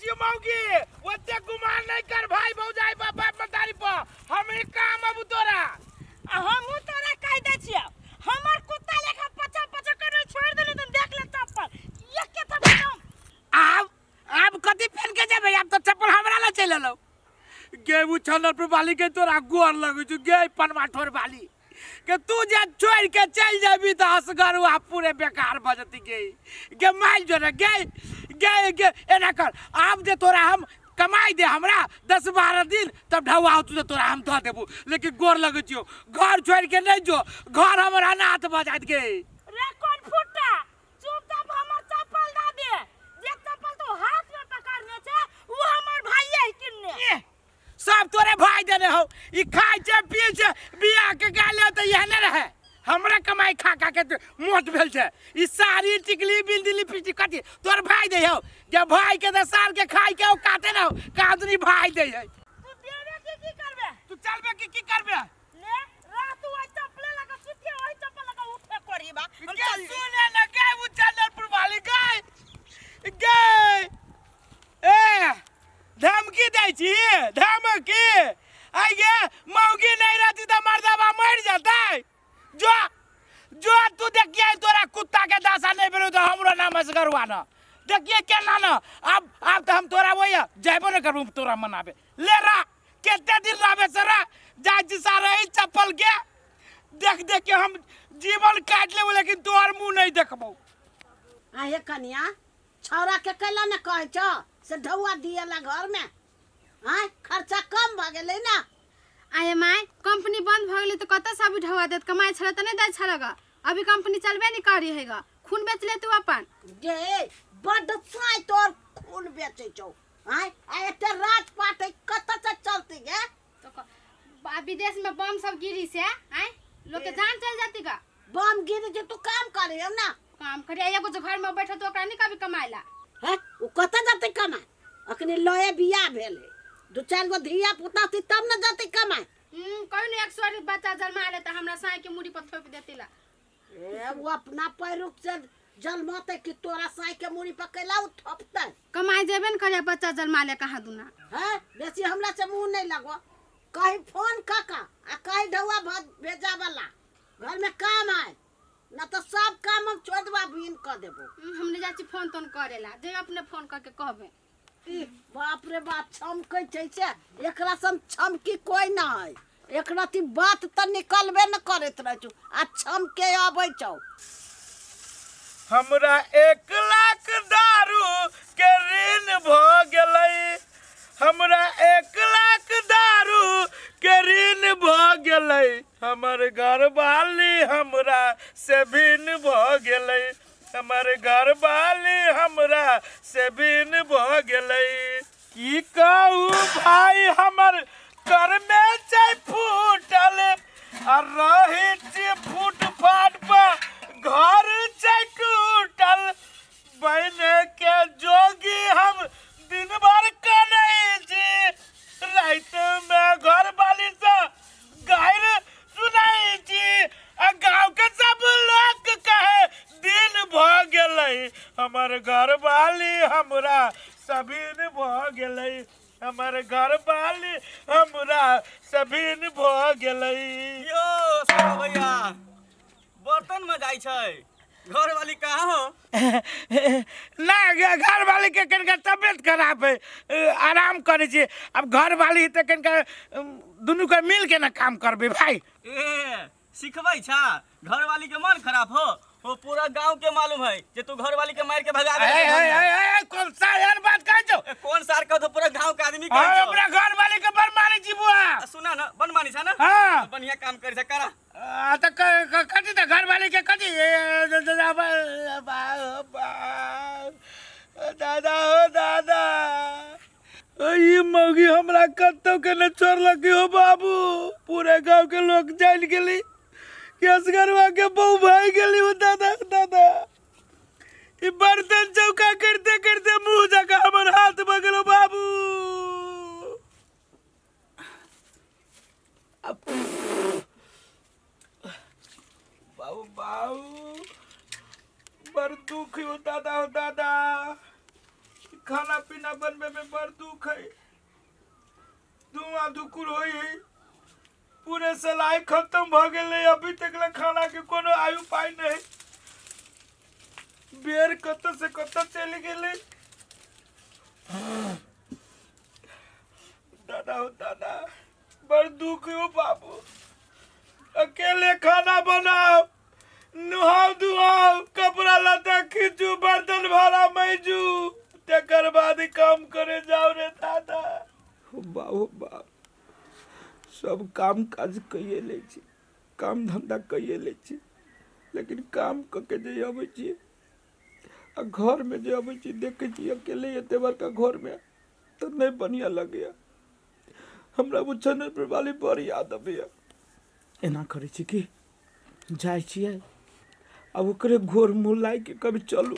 छियो मौगी, ओते गुमान नहीं कर भाई भौजाई पर, बाप मतारी पर। हम ही काम अब तोरा। आ हमहूँ तोरा कहि दै छियौ, हमर कुत्ता लेखा पचा पचा कर छोड़ि देली तऽ देख ले चप्पल एके थप्पड़ दम। आब कथी पहन के जेबै? आब तो चप्पल हमरा ला चलि एलौ। गे उछलल पर बाली के तोरा गोर लगै छौ गे, पनवा ठोर बाली के, तू जे छोड़ के चल जेबी तऽ असगरुआ पूरे बेकार भऽ जेती गे। गे मारि जो रे गे, गे गे एना कर, आब जे तोरा हम कमाई दे हमरा 10-12 दिन तब ढौआ होतौ तऽ तोरा हम धऽ देबू, लेकिन गोर लगै छियौ, घर छोड़ के नहीं जो, घर हमर अनाथ भऽ जायत गे। रे कोन फुट्टा, चुपचाप हमर चप्पल दा दे। जे चप्पल तू हाथ में पकड़ने छे वो हमर भाइये है किनने। ए, सब तोरे भाई देने हो। ई खाइ छै पी छै, बियाह के गाले तऽ इएह ने रहे। हमरा कमाई खा खा के मोट भेल छै। ई साड़ी टिकली बिंदी लिपस्टिक कथी तोर भाई दे हो? जे भाई के तऽ सार के खाइ के औकाते न हो, कादनी भाई दे है। तू देबे की की करबे? तू चलबे की की करबे? ले रात ओहि चप्पले लगा सुतिए, ओहि चप्पल लगा उठे करी बा। हम गे चल सुने न गे उ चंदनपुर वाली गे गे, ए धमकी दै छी धमकी। आइ गे मौगी नहीं रहती तऽ मर्दबा मरि जेतै। जो जो तू देखिए तोरा कुत्ता के दशा नहीं भेलो तऽ हमरो नाम असगरुआ न देखिए केना न। आब तऽ हम तोरा वही जेबो नहीं करबू तोरा मनाबे ले रा। कते दिन रहबे सर जाइ छी सारे ई चप्पल के देख देख के हम जीवन काटि लेबो, लेकिन तोहर मुंह नहीं देखबो। आहे कनिया, छौड़ा के कैला ने कहै छौ से ढौआ दिएला घर में? आँय, खर्चा कम भऽ गेलै ने? आये my, company बंद भऽ गेलै तऽ कतऽसँ अभी ढौआ देत? कमाइ छलै तऽ नहि दै छलै ग। अभी कंपनी चलबे नहि करी है ग, खून बेच ले तू अपन। गे बड्ड चाय तोर खून बेचै छौ। आँय, आ एते रात पाट है, कतऽ से चलती गे? तो विदेश में बम सब गिरी से आँय लोग के जान चल जाती गा। बम गिरी जे तू काम करे हो ना? काम करे, एगो जो घर में बैठो तो ओकरा नहीं कभी कमाइला। हैं, उ कतऽ जतै कमाए? अखनी लए बियाह भेल है, दू चारि गो धिया पुता थी तब न जतै कमाए। कहियो ने एक सौ बच्चा जन्मा ले तऽ हमरा साँय के मुड़ी पर थोपि देती ला। ए, वो अपना पैरुख से जन्मतै कि तोरा साँय के मुड़ी पर कैला उ थोपतै? कमाई जेबे न करे, बच्चा जन्मा ले कहाँ दुना। हैं, बेसी हमरा से मुंह नहीं लगो। कहीं फोन कऽ कऽ आ कहीं ढौआ भेजा वाला घर में काम है न तो सब काम हम छोड़ देबा बिन कऽ देबो। हम नहीं जाइ छी फोन तोन करेला, जे अपने फोन करके कहबे। ई बाप रे बाप, छमकै छै से एकरा सन छमकी कोई ना है। एक रति बात तऽ निकलबे न करैत रहै छौ आ छमके अबै छौ। हमरा 1 लाख दारू के ऋण भऽ गेलै, हमरा 1 लाख दारू के ऋण भऽ गेलै, हमर घरवाली हमरा से भिन्न भऽ गेलै, हमर घरवाली हमरा से भिन्न भऽ गेलै। की कहू भाई, हमर कर्मे छै फूटल आ रही छी फुटपाथ पर, घर छै टूटल, बने के जोगी हम दिन भर कनै छी, राति में घरवाली से गारि सुनै छी आ गाँव के सब लोग कहे दिन भऽ गेलै, हमर घरवाली हमरा सभिन भऽ गेलै, हमर घरवाली हमरा सभिन भऽ गेलै। यो सरो भैया, बर्तन में जाइ छै, घरवाली कहाँ हो? ना घरवाली के कनिका तबियत खराब है, आराम करै छी। अब घरवाली तऽ कनिका दुनू के मिल के ना काम करबै भाई। ए सिखबै छा घरवाली के मन खराब हो? वो पूरा गांव के मालूम है जे तू घरवाली के मार के भगा ए, दे। ए, ए, ए, कौन सा यार बात कहै छौ? ए, कौन सार कह दो, पूरा गांव के आदमी कहै हाँ, छौ। अपना घरवाली के बड़ मारै छी बुआ। आ, सुना ना, बन मानी छा ना? हाँ। बढ़िया काम करी छा करा। आ, तऽ कथी तऽ घरवाली के कथी? ए, दादा, बा, दादा हो दादा, ई मौगी हमरा कतौ के ने छोड़लक हो बाबू। पूरे गांव के लोग जान गेली कि असगरवा के बहू भाई गेली हो दादा। दादा, ई बर्तन चौका करते करते मुंह जका हमर हाथ बगलो बाबू। बाबू बाबू, बड़ दुख हो दादा हो दादा। खाना पीना बनबे में बड़ दुख है, धुआं धुकुर होई है, पूरे सलाई खत्म भ गेलै, अभी तक ले खाना के कोनो आयु उपाय नहीं। बेर कत से कत चलि गेलै। दादा हो दादा, बड़ दुख हो बाबू, अकेले खाना बनाओ, नुहाओ धुआओ, कपड़ा लत्ता खींचू, बर्तन भाड़ा मैजू, तकर बाद काम करे जाओ रे दादा। हो बाप, हो बाप, सब काम काज कइए लै छी, काम धंधा कइए लै छी, लेकिन काम कऽ के जे अबै छी आ घरमे जे अबै छी, देखै छी अकेले एते बड़का घरमे, तऽ नहि बढ़िआँ लगैए हमरा। ओ चननपुर वाली बड़ याद अबैए। एना करै छी कि जाइ छियै आ ओकरे गोर मुँह लागि कऽ कहबै, चलू,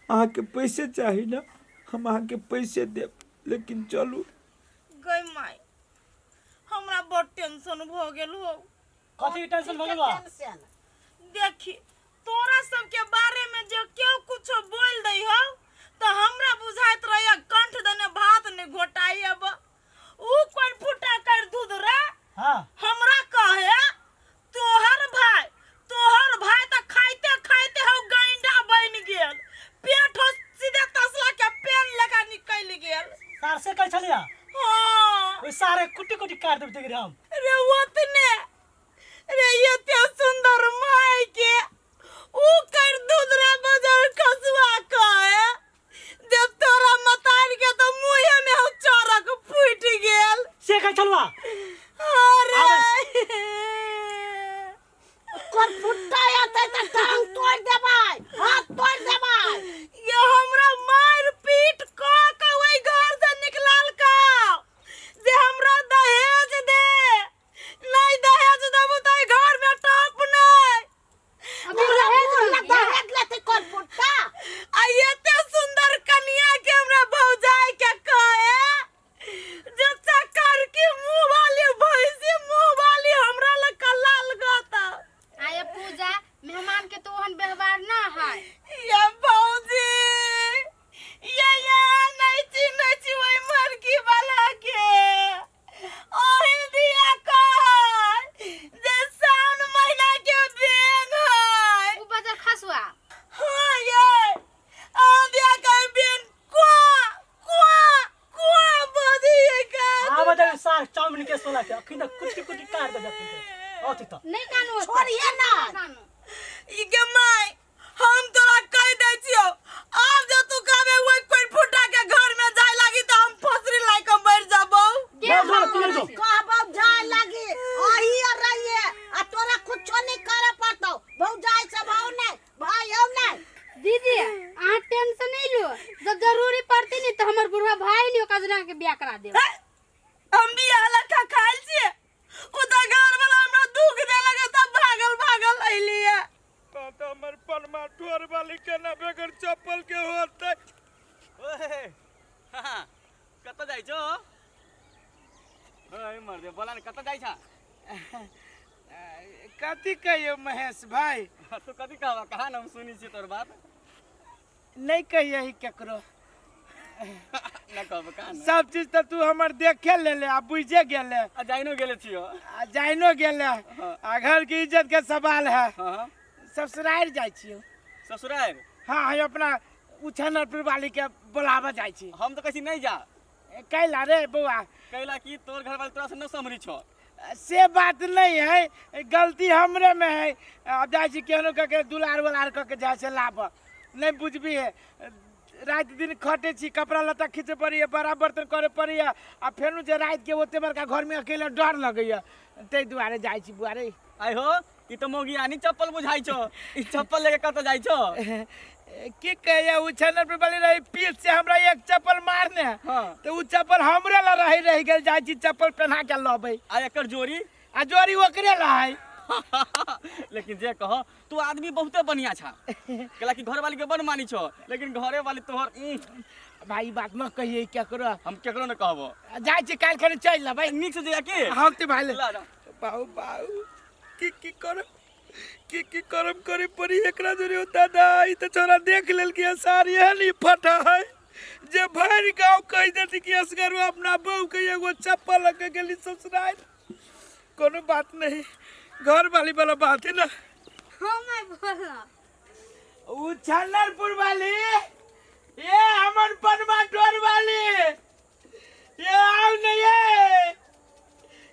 अहाँके पैसे चाही ने, हम अहाँके पैसे देब, लेकिन चलू। गई माय, हमरा बड़ टेंशन भऽ गेल हो। कथी के टेंशन भऽ गेल बा? टेंशन? देखी, तोरा सबके बारे में जे केओ कुछो बोल दै हो तऽ हमरा बुझाइत रहैया कंठ दने भात नहि घोटाइ। अब ऊ कोन फुटा कर दूध रे? हाँ। हमरा कहे तोहर भाई, तोहर भाई तऽ खाइते खाइते हौ गैंडा बनि गेल, पेट हो सीधे तसला के पेन लगा निकलि गेल। सार से कहै छलिया? हाँ। ओहि सारे कुट्टी कुट्टी काटि देब देख हम। रे ओतने रे, एते सुंदर माय के ऊ कर दूधरा बजर खसुआ कहे, जब तोरा मतार के तो मुँहे में हो चरक फूटि गेल। से कहै छलुआ? अरे। कोन फुट्टा एतै तऽ टांग तोड़ि देबै, हाथ तोड़ि देबै। ये हमरा मार पीट कऽ के ओहि घर से निकलालका जे हमरा दहेज दे, नहीं दहेज देबू तऽ एहि घर में टप नहीं। अभी तोरा दहेज मुँह लए मांगिए। दहेज लेतै कोन फुट्टा? आ एते सुंदर कनिया के हमरा भौजाई के कहे जे चक्कर की मुंह वाली भैंसी मुंह वाली, हमरा लग कल्ला लगता। आये पूजा, मेहमान के तो ओहन व्यवहार ना है। ये भौजी, ये नहीं चिन्है छी ओहि मरकी वाला के। ओहि दिया कह जे साउन महीना के बेंग है। उ बजर खसुआ? हाँ, ये अहाँ दिया कह बेंग कुआ कुआ कुआ बजिए का। आब तऽ सार चाउमिन के सोला के अखन तऽ कुट्टी कुट्टी काटि देब अखन तऽ अथी तऽ। नहीं कानू। छोड़िए ना। कानू। ई गे माय, हम तोरा कहि दै छियौ, आब जे तू कहबे ओहि कोइ फुटा के घर में जाय लागी तऽ हम फसरी लाइ के मरि जाबौ। के जो, जो, हम तू जो। कहबौ जाय लागी, अही आर रहिए आ तोरा कुछो नहीं करे पड़तौ। भौजाई सब हौ नहीं, भाई हौ नहीं। दीदी, अहाँ टेंशन नहीं लो, जब जरूरी पड़ती नहीं तो हमर बुढ़वा भाई नहीं, ओकरा जना के बियाह करा देब। हैं? हम बियाह लखा खाइल छियै, ओ तऽ घर वाला हमरा दुख देलक तब भागल भागल अइलियै। तऽ हमर पनमा ठोर वाली केना बगैर चप्पल के होतै? ओए, हाँ, कतऽ जाइ छौ? ओए मर दे, बोला ने, कतऽ जाइ छा? कथी कहियौ महेश भाई? तू कथी कहबा? कहाँ ने हम सुनी छी तोर बात। नहीं कहिए केकरो। न कहब कहाँ ने? सब चीज तऽ तू हमर देखे लेले आ बुझे गेले। आ जाइनो गेले छियो। आ जाइनो गेले, आ घर के इज्जत के सवाल है। हाँ। ससुराल जाइ छियौ। ससुराल? हाँ, हम अपना उछनरपुर वाली के बोलाबऽ जाइ छी। हम तऽ कहै छी नहीं जा। कैला रे बौआ? कैला कि तोर घर वाले तोरा से न समरी छौ। से बात नहीं है, गलती हमरे में है। अब जाइ छी केहनो कऽ के दुलार उलार कऽ के जाइ छै लाबऽ। नहीं बुझबी है, राति दिन खटे छी, कपड़ा लत्ता खींचे पड़ैए, बड़ा बर्तन करे पड़ैए, आ फेनु जे राति के ओते बड़का घरमे अकेले डर लगैए, ताहि दुआरे जाइ छी बुआ रे। आइ हो, ई तऽ मोगियानी चप्पल बुझाइ छौ, ई चप्पल लेके कतऽ जाइ छौ? की कहिए, उ चैनल पर वाली रही पीठ से हमरा एक चप्पल मारने। हाँ। तऽ उ चप्पल हमरे ला रही रहि गेल, जाइ छी चप्पल पहना के लबै। आ एकर जोड़ी? आ जोड़ी ओकरे ला है। लेकिन जे कह, तू आदमी बहुते बढ़िया छा, कैला कि घर वाली के बड़ मानी छौ, लेकिन घरे वाली तोहर भाई, ई बात न कहिए केकरो। हम केकरो न कहबो। जाइ छी, काल्हि खनी चलि लेबै। नीक से जइया की। हम तऽ भाई ला ला। बाऊ बाऊ, की की करब, की की करम करे पड़ी एकरा जरे। ओ दादा, ई तऽ छोरा देख लेलकै सार एहन ही फटा है। जे भरि गाँव कहि देती कि असगर अपना बहू के एगो चप्पल लऽ के गेली ससुराल। कोनो बात नहीं, घर वाली वाला बात है ना। हाँ माय बोल ना। उ छन्नरपुर वाली, ये हमर पनमा टोर वाली, ये आउ न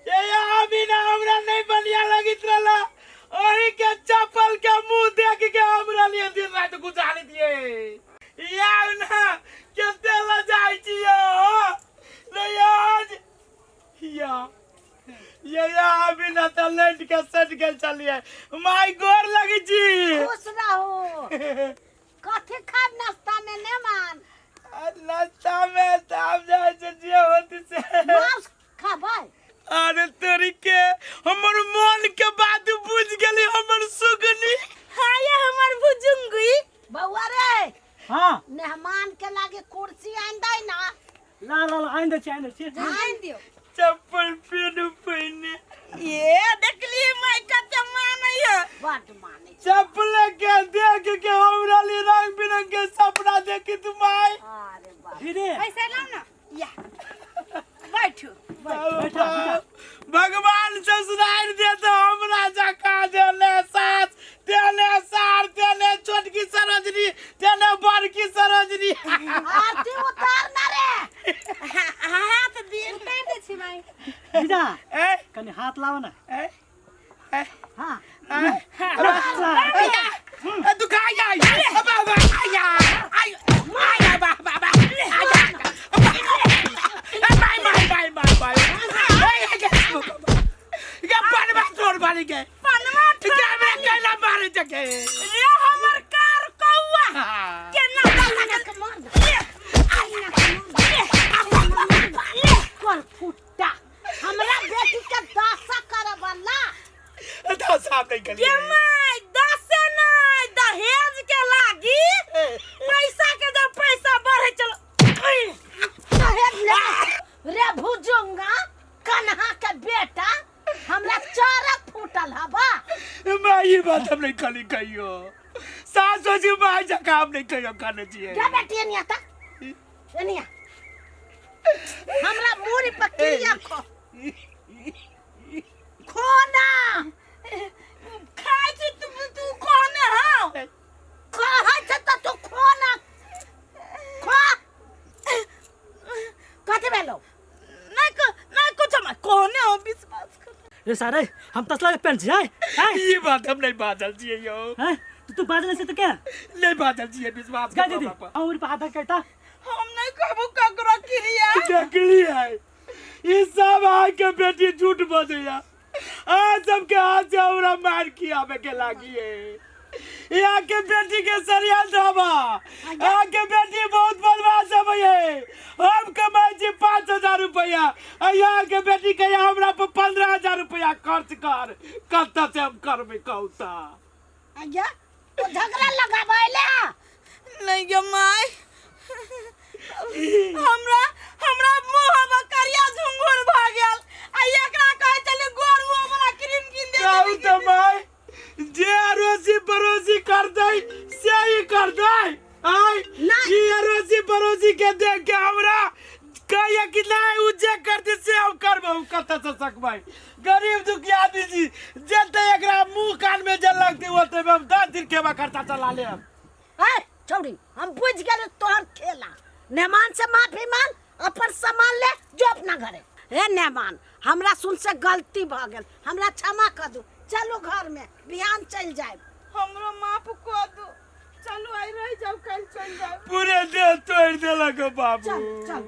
ये अभी ना हमरा नहीं बढ़िया लगित रहला, ओही के चप्पल के मुंह देख के हमरा लिए दिन रात गुजारि दिए। ये आउ ना केते ल जाइ छी यो नहीं आज या ये या अभी ना त लैंड के सट के चलिए माय गोर लगी छी। खुश रहो। कथी खाब नाश्ता में ने मान? नाश्ता में त हम जाइ छी जे होती से मांस खाबै। अरे तोरी के हमर मन के बात बुझ गेली हमर सुगनी। हाँ ये हमर भुजुंगी। बउआ रे। हाँ। मेहमान के लागे कुर्सी आन दे ना। ला ला ला आन दे छी, आन दे छी। आन दियो। चप्पल पेन पहिने। ये देखली माय कते मानै है। बड मानै। चप्पल के देख के हमरा लिए रंग बिरंग के सपना देखी तू my. अरे बाप। दीदी। पैसा लाओ ना। या। बैठू। भगवान ससुराल दे तो हमरा जका देले सास, देले सार, देले छोटकी सरोजनी, देले बड़की सरोजनी। आरती उतार ना रे। हाथ दे। उतार दे छी माय। जीजा, ए? कनी हाथ लाओ ना। ए? ए? हाँ। ए, दुखा जाय। बाबा, आया, आय, आया, बाबा, बाबा, आया। बाय, बाय, बाय, बाय, बाय। ए, ए, ये पनवा तोड़ बाली के। पनवा के हमरा कैला मारे जके। रे हमर कार कौआ। केना आइना के मार दे। आइना के मार दे। कर फुट्टा। हमरा बेटी के दशा करे वाला। दशा नहीं करी। के my दशा नहीं, दहेज के लागी। पैसा के जब पैसा बढ़े चलो। दहेज ले रे भुजुंगा कन्हा के बेटा हमरा चारा फूटल हबा। मैं ये बात हम नहीं खाली कहियो। सासो जी माय जका हम नहीं कहियो खाने चाहिए। क्या बेटी एनिया ता? एनिया। हमरा मूड़ी पर क्रिया खो। खो ना। खाइ छी तू, तू कहने हौ। कहै छै त तू खो ना। खो। कथी भेलो? नहीं नहीं कुछ हम कहने हो विश्वास कर। रे सारे हम तसला के पेंट छी, हैं? हैं? ये बात हम नहीं बाजल छियै यो। हैं? तू बाजल से तो क्या? नहीं बाजल छियै विश्वास गा कर दीदी, बाबा। और पर हाथ कहता। हम नहीं कहबो ककरो क्रिया। देखली है ई सब आके के बेटी झूठ बजैया। आ सबके हाथ से हमरा मार खियावे के लागी है। यहाँ के बेटी के सरिया धाबा, यहाँ के बेटी बहुत बदमाश है। हम कमाई छी 5000 रुपया, आ यहाँ के बेटी के हमरा पर 15000 रुपया खर्च कर, कत से हम करबे कहू ता। आज्ञा, तो झगड़ा लगाबै ले। नहीं गे my, हमरा हमरा मुंह में करिया झुंगुर भ गेल। आ एकरा कहै छली गोर मुंह वाला क्रीम कीन दे। कहू त my, जे अड़ोसी पड़ोसी कर दे से ही कर दे। आय, नहीं। ई अड़ोसी पड़ोसी के देख के हमरा कहिया कि नहीं उ जे कर दे से हम करबै, हम कतऽ से सकबै। गरीब दुखी आदमी छी, जते एकरा मुंह कान में जे लगतै ओते में हम 10 दिन खेबा खर्चा चला लेब। ए छौड़ी, हम बुझ गेल तोहर खेला। मेहमान से माफी मांग, अपन सामान ले जो अपना घरे। हे मेहमान, हमरा सुन से गलती भ गेल, हमरा क्षमा कर दू। चलू घर में, बिहान चल जाए। हमरो माफ कर दू। चलू आई रह जाओ, कल चल जाओ। पूरे देह तोड़ देलक बाबू। चल चल।